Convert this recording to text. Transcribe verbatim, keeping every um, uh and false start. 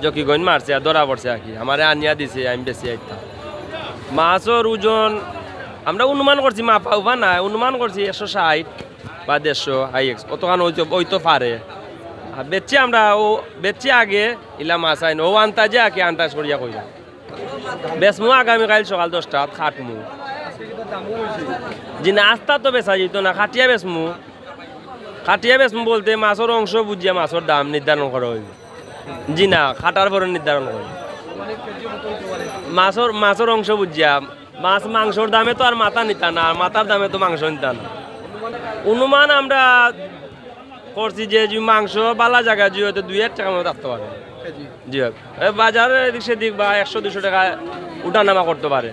জকিগঞ্জ মারছে আর ধরা পড়ছে আর কি, আমারে আনিয়া দিছে, আমি বেশি আইতাম। মাছর ওজন আমরা অনুমান করছি, মাপা উপা নাই, অনুমান করছি একশো ষাট বা দেড়শো আইএক্স, অতখান হইতে হইতে পারে। আর বেচছি আমরা, ও বেচছি আগে, ইলা মাছ আইন, ও আন্তাজে আর কি, আন্তাজ করিয়া কইরা। বেচমু আগামীকাল সকাল দশটাত কাটমু। জি না, আস্তা তো বেচা যেত না, কাটিয়া বেচমু। কাটিয়া বেচমু বলতে মাছর অংশ বুঝিয়া মাছর দাম নির্ধারণ করা হইবে। জি না, কাটার পরে নির্ধারণ করি। মাছর মাছর অংশ বুঝিয়া, মাছ মাংসর দামে তো আর মাথা নিতা না, আর মাথার দামে তো মাংস নিতা না। অনুমান আমরা করছি যে, যে মাংস বালা জায়গা যে হয়তো দুই হাজার টাকার মতো থাকতে পারে। জি। জি হোক, এ বাজারে এদিক সেদিক বা একশো দুশো টাকা উঠানামা করতে পারে।